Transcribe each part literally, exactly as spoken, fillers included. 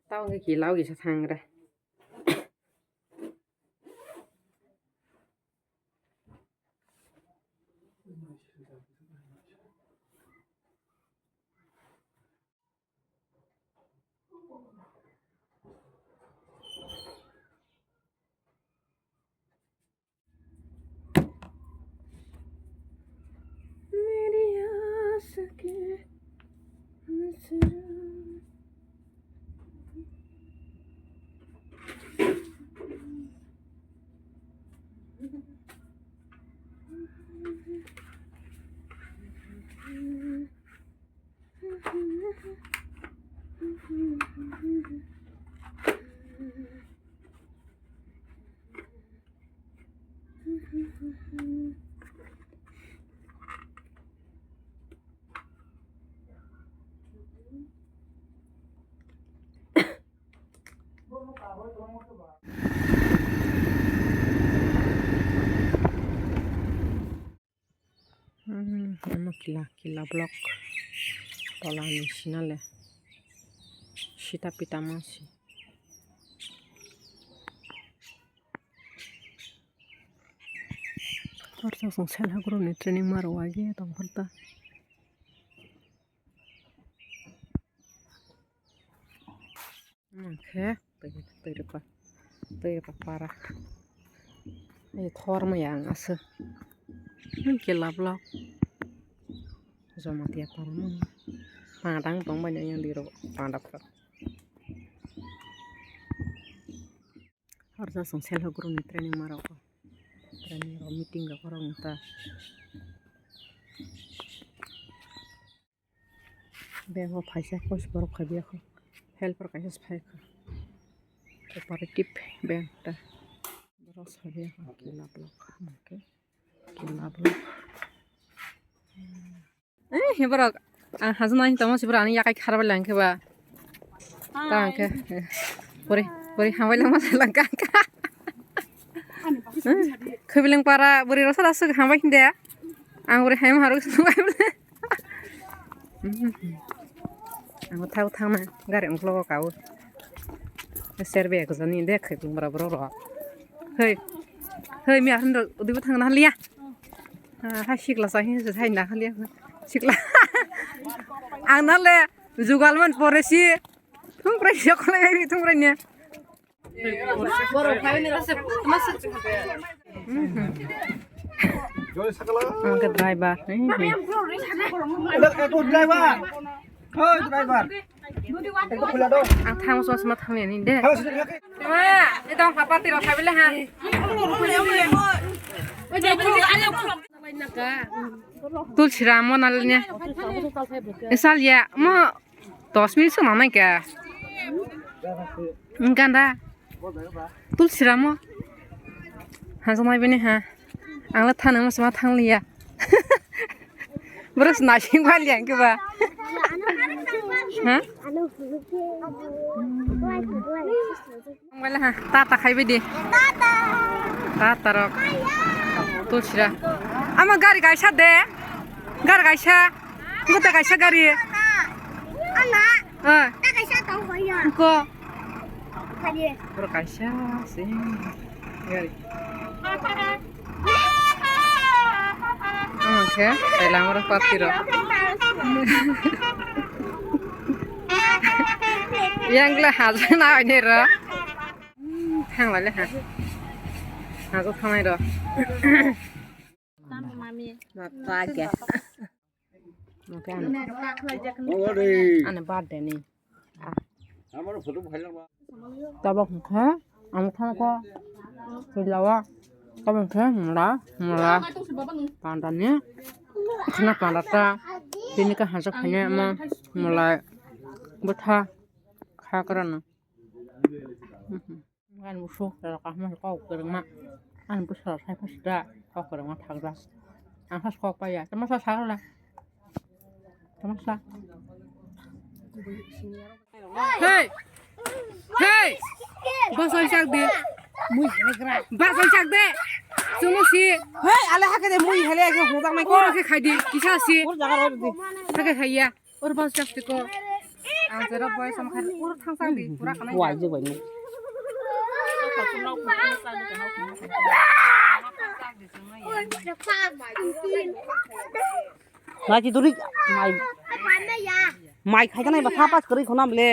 Tao hwnkhe kila o kisa thang re. Hmm, ano kila, kila block. Tola ni sinale. Sita pita masi. Torso song selha guru ni training maro agi tong kharta. Oke, twi, twi rwkha, twi rwkha para. Ei thor maya ang aswk. Hwnkhe lablok. Jamatia para no. Padang tong bai yang di ro padap ka. Arja song self help group ni training ma rok. Training rok meeting rok oro wngkha. Bank o phaisa post borok khabiya kho, helper kaisa se phaikha, cooperative bank ta borok sabiya kho, kila block, hwnkhe kila block. Eh, borok ang hajno ani tamo sibra ani yakai kharbai lang khe ba. Ta ang khe, eh, pori, pori hambai lang ma lang ka. Khaibileng para bwrwi rok sara swk hambai hinde. Ang bwrwi haima harok swk hambai bwle. Ang thao thangna gari ungklogo kao. Serbe ekjani de khaibileng para borok rok. Hei. Hei mi akhon rok udibo thangna haliya. Ha sikla sa hin sai na haliya. Sikla. Ang nale jugal man pore si. Thung prai si khole ngai thung prai ne. Oke, driver. Ada, ada driver. Hei, driver. Aku pula dong. Ang thang so sma thang ni de. Hei, sini kaki. Ma, itu ang papa tiro khabile ha. Tulsi ram mo nalnya. Isal ya mo. Dos minute song nangnai kha. Ganda. Tulsi ramo. Hajong nai bini ha. Ang la thana mas ma thang liya. Bwrok se naising ba liya khe ba. Ha? Ang bai la ha. Tata khai bidi. Tata rok. Tulsi ra. Ama gari kaisa de. Gari kaisa. Gota kaisa gari. Ana. Ah. Ta kaisa tong koyo. Ko. Kali. Bro kaisa si. Gari. Oke, tailang oro party ro. Yang le haja na ini ro. Thang lai le ha. Haja thangnai ro. Mami. Mami. Oke, ani. Ani birthday ni. Tabok hwnkhe ang thangkho puila o. Tabok hwnkhe mula, mula panda ni. Khna panda ta. Bini khe hajak khainai omo mula bwtha kha kwrwngno. Ani busu rok kahma kok kwrwngma. Ani busu rok sai phasi da kok kwrwngma thang da. Ang phas kok paya. Tama sa sa la. Tama sa. Hey! Hey! Bas oi chak de. Mui helegra. Bas oi chak de. Chwngno si. Hei, ale hake de mui hele ke hujak nai ko. Oro khe khai di, kisa si. Oro jaga ro di. Hake khai ya. Oro bas chak de ko. Ang jera boy sam khai oro thang chak di, pura kana. Wai je bai ni. Lagi duri mai. Mai khai kanai ba thapas kwrwi khonam le.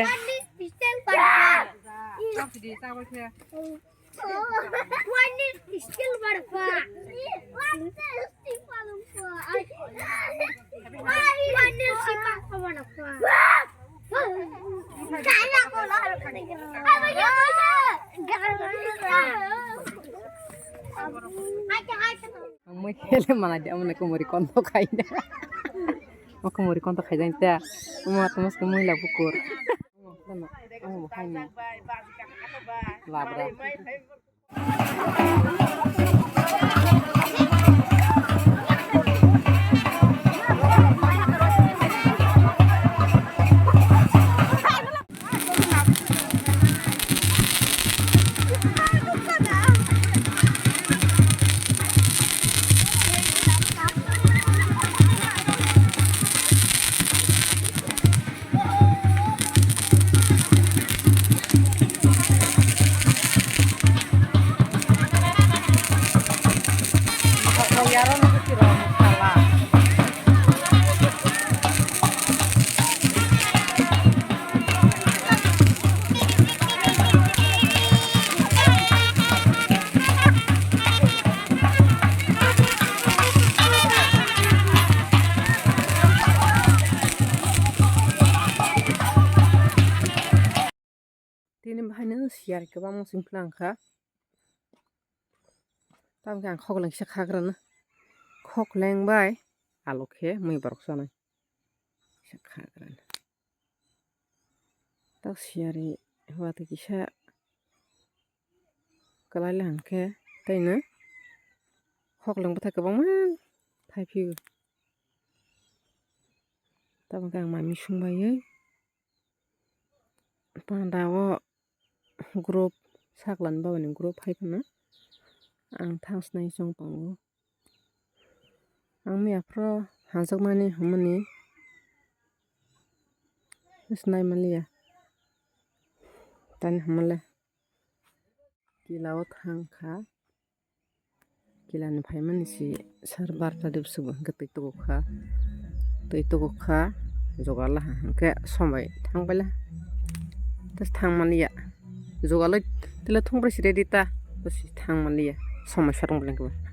Ang mui hele mana dia mana kumuri konto khaina. Mo kumuri konto khaijang ta. Mo atmas ke mui labu kur. Mo bo khaina. Labra. Tini bahaino siyar kwbangma chwng phlang kha. Tamokhe ang khokleng kisa khagrano. Khokleng bai alo khe mui borok chanai. Kisa khagrano. Tak siyari watwi kisa kwlai le hwnkhe taino khokleng bwthai kwbangma phai phio. Tamokhe ang mai misung baiwi panda o group saklan babani group hai phano ang thang sinai chong tongo. Ang miya phro hanjakmani hwnmani sinai manliya. Tani hwnmale kila o thang kha. Kila ni phaimani si sar barta de bwswk bo hwnkhe twi tuku kha. Twi tuku kha jogala ha hwnkhe somoi thang paila. Tei thang manliya. Jogaloi tila thung bai si ready ta. Bwsi thang manliya. Somoi sa tong paila hwnkhe bo.